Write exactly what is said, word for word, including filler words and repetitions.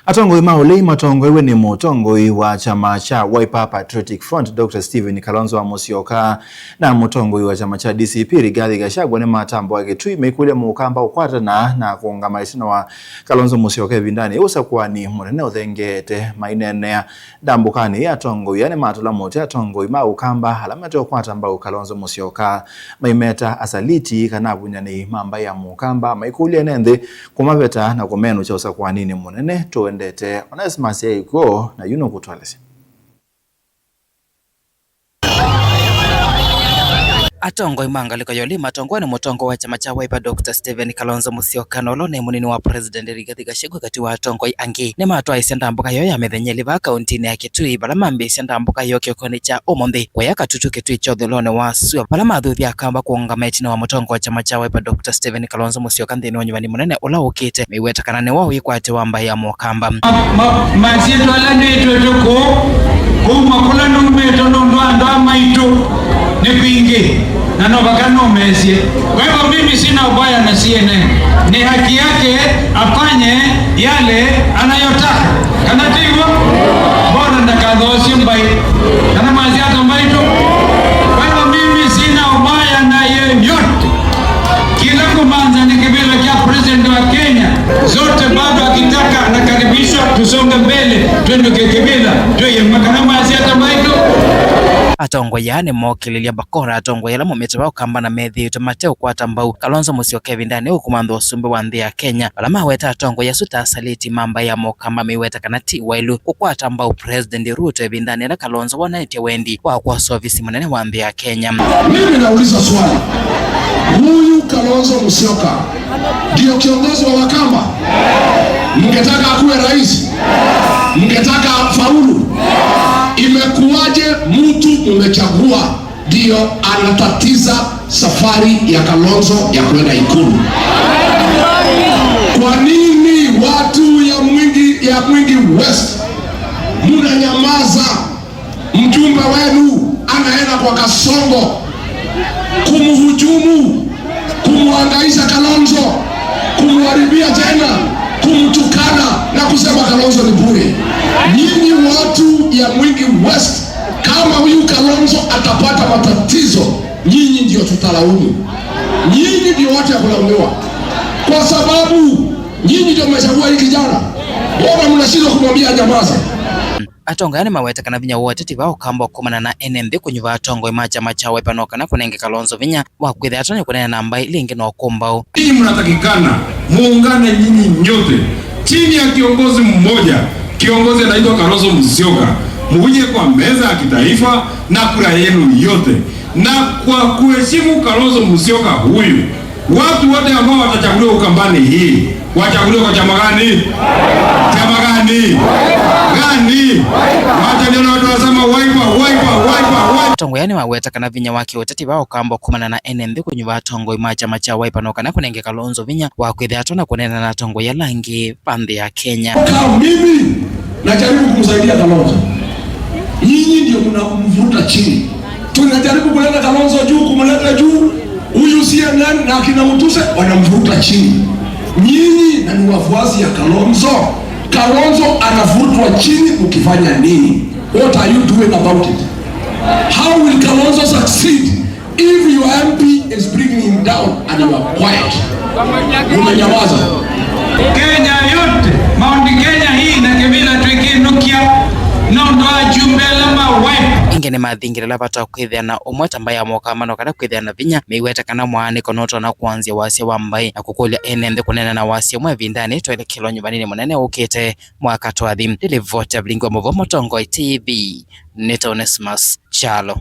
Atongoi ma ũlei matongoew'e nĩ mũtongoi wa kyama kya Wiper Patriotic Front, Doctor Stephen Kalonzo wa Musyoka, na mũtongoi wa kyama kya D C P, Rigathi Gachagua, nĩmatambũka Kitui maikũlya Mũkamba ũkwatana na kũũngama ĩtina wa Kalonzo Musyoka ĩvindanĩ yĩu ũsakũani mũnene ũthengeete. Maineenea ndambũkanĩ ĩĩ, atongoi aa nĩmatũla mũtĩ atongoi ma Ũkamba ala mate ũkwata mbau Kalonzo Musyoka, maimeta asaliti kana avunyanĩi ma mbaĩ ya Mũkamba, maikũlya ene nthĩ kũmaveta na kũmenũkya ũsakũaninĩ mũnene. Tũendete Onesmus Yaikuo na yu nũkũtũelesya. Atongoi ma ngalĩko ya ũlei matongoew'e nĩ mũtongoi wa kyama kya Wiper, Doctor Stephen Kalonzo Musyoka, na ũla ũnaĩ mũnini wa President Rigathi Gachagua, katĩ wa atongoi angĩ, nĩmatwaĩsye ndambũka yoo ya mĩthenya ĩlĩ vaa kauntinĩ ya Kitui, vala mambĩĩsye ndambũka yoo kĩokonĩ kya ũmũnthĩ kũya Katutu Kitui kya ũthũĩlonĩ wa sua, vala mathuthya Akamba kũũngama ĩtina wa mũtongoi wa kyama kya Wiper, Doctor Stephen Kalonzo Musyoka, nthĩnĩ wa ũnyuvani mũnene ũla ũkĩte, meiweta kana nĩwe wĩkwatyo wa mbaĩ ya Mũkamba. Ma-, ma-, masyĩtwa ala nĩtwĩtwe kũu, kũu makũla numĩte nũndũ andũ a maitũ nĩ kwingĩ, na no vaka nũmesye. Kwa hivyo mimi sina ubaya na C N N. Ni haki yake afanye yale anayotaka. Kana ti hivyo? Bora ndakathoosye mbaĩ. Kana masyĩtwa maitũ. Kwa hivyo mimi sina ubaya na yeyote. Kĩla kũmanza nĩ kĩvĩla kya president wa Kenya. Zote bado akitaka anakaribishwa, tusonge mbele, twendũke kĩvĩla, twĩye makana masyĩtwa maitũ. Atongoi aa nĩmookĩlĩlya mbakora atongoi ala maumĩte vaa Ũkamba na methĩĩtwe mateũkwata mbau Kalonzo Musyoka ĩvindanĩ yĩu kũmanthwa ũsumbĩ wa nthĩ ya Kenya, vala maweta atongoi asu ta asaliti ma mbaĩ ya Mũkamba, meiweta kana ti waĩlu kũkwata mbau President Ruto ĩvindanĩ yĩla Kalonzo wonanĩtye wendi wa kwosa ovisi mũnene wa nthĩ ya Kenya. Mimi nauliza swali. Huyu Kalonzo Musyoka ndio kiongozi wa Wakamba? Mngetaka akuwe rais? Mngetaka faulu? Imekuwaje mtu mmechagua ndio anatatiza safari ya Kalonzo ya kwenda Ikulu? Kwa nini watu ya Mwingi, ya Mwingi West, mnanyamaza? Mjumbe wenu anaenda kwa Kasongo kumhujumu, kumhangaisha Kalonzo, kumharibia jina, kumtukana na kusema Kalonzo ni bure. Nyinyi watu ya Mwingi West, kama huyu Kalonzo atapata matatizo, nyinyi ndio tutalaumu. Nyinyi ndio watu ya kulaumiwa. Kwa sababu nyinyi ndio mmechagua hii kijana. Mbona mnashindwa kumwambia nyamaza? Atongoi aa nĩmaweta kana vinya wa ũteti vaa Ũkamba kumana na ene nthĩ kũnyuva atongoi ma kyama kya Wiper no kana kũnenge Kalonzo vinya wa kwĩthĩa atony'a kũneena na mbaĩ ila ingĩ no kũmbaũ. Nyinyi mnatakikana muungane nyinyi nyote chini ya kiongozi mmoja, kiongozi anaitwa Kalonzo Musyoka. Muje kwa meza ya kitaifa na kura yenu yote. Na kwa kuheshimu Kalonzo Musyoka huyu, watu wote ambao watachaguliwa Ukambani hii, wachaguliwe kwa chama gani? Chama gani? Gani? Wacha nione watu wanasema Wiper, Wiper, Wiper, Wiper. Atongoi aa nĩmaweta kana vinya wa kĩũteti vaa Ũkamba kumana na ene nthĩ kũnyuva atongoi ma kyama kya Wiper no kana kũnenge Kalonzo vinya wa kwĩthĩa atony'a kũneena na atongoi ala angĩ va nthĩ ya Kenya. Kama mimi najaribu kumsaidia Kalonzo, nyinyi ndio mnamvuta chini. Tunajaribu kuleta Kalonzo juu, kumleta juu. Huyu C N N na akina Mutuse wanamvuta chini. Nyinyi na ni wafuasi ya Kalonzo. Kalonzo anavutwa chini, ukifanya nini? What are you doing about it? How will Kalonzo succeed if your M P is bringing him down and you are quiet? Umenyamaza. Kenya yote, Mount Kenya hii na kĩvĩla twĩkĩnũkya nũndũ wa ajumbe ala ma Wiper. Ĩngĩ nĩmathingĩlĩla vata wa kwĩthĩa na ũmwe ta mbaĩ ya Mũkamba no kana kwĩthĩa na vinya, meiweta kana mwaanĩko nũtonya kũanzĩa wasya wa mbaĩ na kũkũlya ene nthĩ kũneena na wasya ũmwe ĩvindanĩ twaĩle kĩla ũnyuvanĩnĩ mũnene ũkĩte mwaka twathi. Nĩ livoti ya Vilingi wa Mũvoo Mũtongoi T V, nĩ ta Onesmus Kyalo.